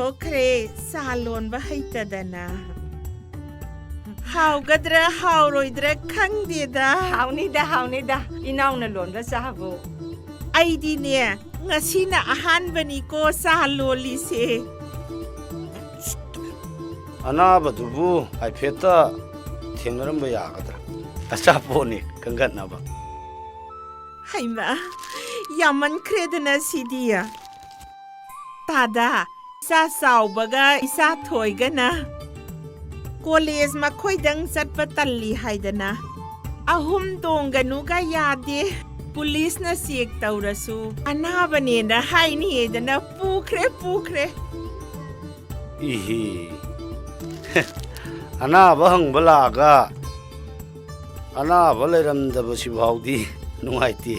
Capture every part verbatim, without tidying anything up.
ꯊꯣꯛꯈ꯭ꯔꯦ ꯆꯥ ꯂꯣꯟꯕ ꯍꯩꯇꯗꯅ꯫ ꯍꯥꯎꯒꯗ꯭ꯔꯥ ꯍꯥꯎꯔꯣꯏꯗ꯭ꯔꯥ ꯈꯪꯗꯦꯗ꯫ ꯍꯥꯎꯅꯤꯗ, ꯍꯥꯎꯅꯤꯗ, ꯏꯅꯥꯎꯅ ꯂꯣꯟꯕ ꯆꯥꯕꯨ꯫ ꯑꯩꯗꯤꯅꯦ, ꯉꯁꯤꯅ ꯑꯍꯥꯟꯕꯅꯤꯀꯣ ꯆꯥ ꯂꯣꯜꯂꯤꯁꯦ꯫ ꯑꯅꯥꯕꯗꯨꯕꯨ ꯍꯥꯏꯐꯦꯠꯇ ꯊꯦꯡꯅꯔꯝꯕ ꯌꯥꯒꯗ꯭ꯔꯥ? ꯑꯆꯥꯄꯣꯠꯅꯤ ꯀꯟꯈꯠꯅꯕ꯫ ꯍꯩꯃꯥ, ꯌꯥꯝꯃꯟꯈ꯭ꯔꯦꯗꯅ ꯁꯤꯗꯤ꯫ ꯇꯥꯗ, ꯏꯆꯥ ꯆꯥꯎꯕꯒ ꯏꯆꯥ ꯊꯣꯏꯒꯅ ꯀꯣꯂꯦꯖ ꯃꯈꯣꯏꯗꯪ ꯆꯠꯄ ꯇꯜꯂꯤ ꯍꯥꯏꯗꯅ ꯑꯍꯨꯝ ꯇꯣꯡꯒꯅꯨꯒ ꯌꯥꯗꯦ꯫ ꯄꯨꯂꯤꯁꯅ ꯆꯦꯛ ꯇꯧꯔꯁꯨ ꯑꯅꯥꯕꯅꯦꯅ ꯍꯥꯏꯅꯤꯌꯦꯗꯅ ꯄꯨꯈ꯭ꯔꯦ, ꯄꯨꯈ꯭ꯔꯦ꯫ ꯏꯍꯤ꯫ ꯑꯅꯥꯕ ꯍꯪꯕ ꯂꯥꯛꯑꯒ ꯑꯅꯥꯕ ꯂꯩꯔꯝꯗꯕꯁꯤꯐꯥꯎꯗꯤ ꯅꯨꯡꯉꯥꯏꯇꯦ꯫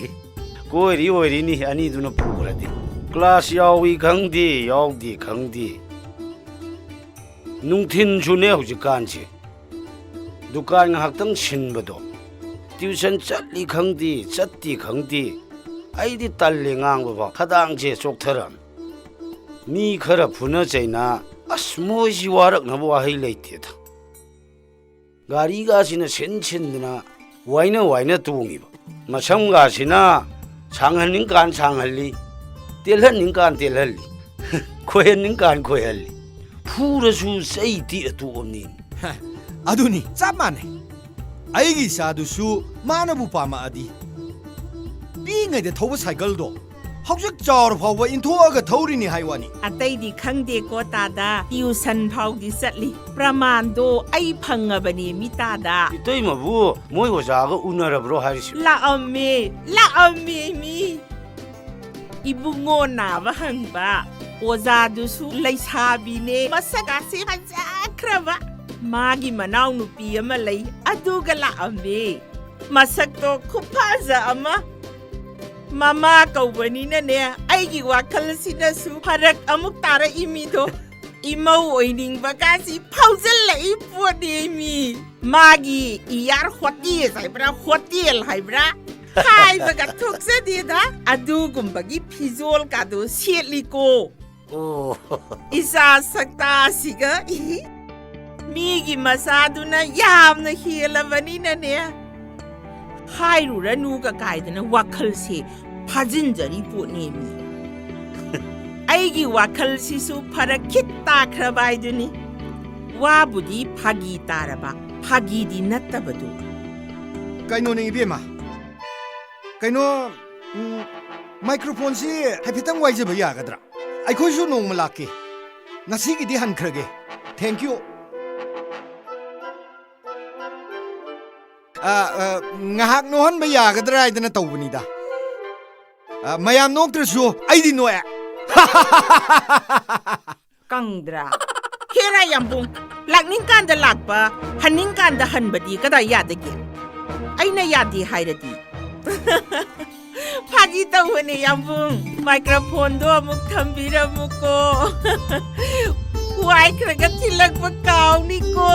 ꯀꯣꯏꯔꯤ ꯑꯣꯏꯔꯤꯅꯤ ꯑꯅꯤꯗꯨꯅ ꯄꯨꯈ꯭ꯔꯗꯤ꯫ ꯀ꯭ꯂꯥꯁ ꯌꯥꯎꯏ ꯈꯪꯗꯦ, ꯌꯥꯎꯗꯦ ꯈꯪꯗꯦ꯫ ꯅꯨꯡꯊꯤꯟꯁꯨꯅꯦ ꯍꯧꯖꯤꯛꯀꯥꯟꯁꯦ꯫ ꯗꯨꯀꯥꯟ ꯉꯥꯏꯍꯥꯛꯇꯪ ꯁꯤꯟꯕꯗꯣ꯫ ꯇ꯭ꯌꯨꯁꯟ ꯆꯠꯂꯤ ꯈꯪꯗꯦ, ꯆꯠꯇꯦ ꯈꯪꯗꯦ꯫ ꯑꯩꯗꯤ ꯇꯜꯂꯦ ꯉꯥꯡꯕꯐꯥꯎ꯫ ꯈꯗꯥꯡꯁꯦ ꯆꯣꯛꯊꯔꯝ꯫ ꯃꯤ ꯈꯔ ꯐꯨꯅ ꯆꯩꯅ, ꯑꯁ, ꯃꯣꯏꯁꯤ ꯋꯥꯔꯛꯅꯕ ꯋꯥꯍꯩ ꯂꯩꯇꯦꯗ꯫ ꯒꯥꯔꯤꯒꯥꯁꯤꯅ ꯁꯤꯟ ꯁꯤꯟꯗꯅ ꯋꯥꯏꯅ ꯋꯥꯏꯅ ꯇꯣꯡꯉꯤꯕ꯫ ꯃꯁꯝꯒꯥꯁꯤꯅ ꯁꯥꯡꯍꯟꯅꯤꯡꯀꯥꯟ ꯁꯥꯡꯍꯜꯂꯤ, ꯇꯦꯜꯍꯟꯅꯤꯡꯀꯥꯟ ꯇꯦꯜꯍꯜꯂꯤ, ꯈꯣꯏꯍꯟꯅꯤꯡꯀꯥꯟ ꯈꯣꯏꯍꯜꯂꯤ꯫ ꯐꯨꯔꯁꯨ ꯆꯩ ꯇꯦꯛꯑ ꯇꯣꯛꯑꯕꯅꯤ꯫ ꯍ, ꯑꯗꯨꯅꯤ, ꯆꯞ ꯃꯥꯟꯅꯩ꯫ ꯑꯩꯒꯤ ꯏꯆꯥꯗꯨꯁꯨ ꯃꯥꯅꯕꯨ ꯄꯥꯝꯃꯛꯑꯗꯤ ꯄꯤꯛꯏꯉꯩꯗ ꯊꯧꯕ ꯁꯥꯏꯀꯜꯗꯣ ꯍꯧꯖꯤꯛ ꯆꯥꯎꯔ ꯐꯥꯎꯕ ꯏꯟꯊꯣꯛꯑꯒ ꯊꯧꯔꯤꯅꯤ ꯍꯥꯏ ꯋꯥꯅꯤ꯫ ꯑꯇꯩꯗꯤ ꯈꯪꯗꯦꯀꯣ ꯇꯥꯗ, ꯇ꯭ꯌꯨꯁꯟ ꯐꯥꯎꯗꯤ ꯆꯠꯂꯤ꯫ ꯄ꯭ꯔꯃꯥꯟꯗꯣ ꯑꯩ ꯐꯪꯉꯕꯅꯦ ꯃꯤ ꯇꯥꯗ꯫ ꯏꯇꯩꯃꯕꯨ ꯃꯣꯏ ꯑꯣꯖꯥꯒ ꯎꯅꯔꯕ꯭ꯔꯣ ꯍꯥꯏꯔꯤꯁꯤꯕꯨ? ꯂꯥꯛꯑꯝꯃꯦ, ꯂꯥꯛꯑꯝꯃꯦ ꯃꯤ꯫ ꯏꯕꯨꯡꯉꯣ ꯅꯥꯕ ꯍꯪꯕ꯫ ꯑꯣꯖꯥꯗꯨꯁꯨ ꯂꯩꯁꯥꯕꯤꯅꯦ, ꯃꯁꯛ ꯑꯁꯤ ꯐꯖꯈ꯭ꯔꯕ꯫ ꯃꯥꯒꯤ ꯃꯅꯥꯎꯅꯨꯄꯤ ꯑꯃ ꯂꯩ, ꯑꯗꯨꯒ ꯂꯥꯛꯑꯝꯃꯦ꯫ ꯃꯁꯛꯇꯣ ꯈꯨꯐꯖ ꯑꯃ꯫ ꯃꯃꯥ ꯀꯧꯕꯅꯤꯅꯅꯦ, ꯑꯩꯒꯤ ꯋꯥꯈꯜꯁꯤꯗꯁꯨ ꯐꯔꯛ ꯑꯃꯨꯛ ꯇꯥꯔꯛꯏ ꯃꯤꯗꯣ꯫ ꯏꯃꯧ ꯑꯣꯏꯅꯤꯡꯕꯒꯁꯤ ꯐꯥꯎꯖꯜꯂꯛꯏ ꯄꯣꯠꯅꯤ ꯃꯤ꯫ ꯃꯥꯒꯤ ꯏꯌꯥꯔ ꯍꯣꯇꯦꯜ ꯍꯥꯏꯕ꯭ꯔꯥ, ꯍꯣꯇꯦꯜ ꯍꯥꯏꯕ꯭ꯔꯥ? ꯍꯥꯏꯕꯒ ꯊꯣꯛꯆꯗꯦꯗ꯫ ꯑꯗꯨꯒꯨꯝꯕꯒꯤ ꯐꯤꯖꯣꯜ ꯀꯥꯗꯣ ꯁꯦꯠꯂꯤꯀꯣ꯫ ꯑꯣ꯫ ꯏꯆꯥ ꯁꯛꯇꯥꯁꯤꯒ, ꯏꯍꯤ꯫ ꯃꯤꯒꯤ ꯃꯆꯥꯗꯨꯅ ꯌꯥꯝꯅ ꯍꯦꯜꯂꯕꯅꯤꯅꯅꯦ, ꯍꯥꯏꯔꯨꯔꯅꯨꯒ ꯀꯥꯏꯗꯅ ꯋꯥꯈꯜꯁꯦ ꯐꯥꯖꯤꯟꯖꯔꯤ ꯄꯣꯠꯅꯦꯃꯤ꯫ ꯑꯩꯒꯤ ꯋꯥꯈꯜꯁꯤꯁꯨ ꯐꯔꯛ ꯈꯤꯠ ꯇꯥꯈ꯭ꯔꯕ ꯍꯥꯏꯗꯨꯅꯤ꯫ ꯋꯥꯕꯨꯗꯤ ꯐꯥꯒꯤ ꯇꯥꯔꯕ, ꯐꯥꯒꯤꯗꯤ ꯅꯠꯇꯕꯗꯨ꯫ ꯀꯩꯅꯣꯅꯦ ꯏꯕꯦꯝꯃ, ꯀꯩꯅꯣ, ꯎꯝ, ꯃꯥꯏꯀ꯭ꯔꯣꯐꯣꯟꯁꯤ ꯍꯥꯏꯐꯦꯠꯇꯪ ꯋꯥꯏꯖꯕ ꯌꯥꯒꯗ꯭ꯔꯥ? ꯑꯩꯈꯣꯏꯁꯨ ꯅꯣꯡꯃ ꯂꯥꯛꯀꯦ꯫ ꯉꯁꯤꯒꯤꯗꯤ ꯍꯟꯈ꯭ꯔꯒꯦ꯫ Thank you꯫ ꯑ, ꯑ, ꯉꯥꯏꯍꯥꯛ ꯅꯣꯛꯍꯟꯕ ꯌꯥꯒꯗ꯭ꯔꯥ ꯍꯥꯏꯗꯅ ꯇꯧꯕꯅꯤꯗ꯫ ꯑ, ꯃꯌꯥꯝ ꯅꯣꯛꯇ꯭ꯔꯁꯨ ꯑꯩꯗꯤ ꯅꯣꯛꯑꯦ꯫ ꯀꯪꯗ꯭ꯔꯥ? ꯍꯦꯔꯥ ꯌꯥꯝꯕꯨꯡ, ꯂꯥꯛꯅꯤꯡꯀꯥꯟꯗ ꯂꯥꯛꯄ, ꯍꯟꯅꯤꯡꯀꯥꯟꯗ ꯍꯟꯕꯗꯤ ꯀꯗꯥꯏ ꯌꯥꯗꯒꯦ? ꯑꯩꯅ ꯌꯥꯗꯦ ꯍꯥꯏꯔꯗꯤ? ꯐꯥꯒꯤ ꯇꯧꯕꯅꯦ ꯌꯥꯝꯕꯨꯡ, ꯃꯥꯏꯀ꯭ꯔꯣꯐꯣꯟꯗꯣ ꯑꯃꯨꯛ ꯊꯝꯕꯤꯔꯝꯃꯨꯀꯣ꯫ ꯋꯥꯏꯈ꯭ꯔꯒ ꯊꯤꯜꯂꯛꯄ ꯀꯥꯎꯅꯤꯀꯣ꯫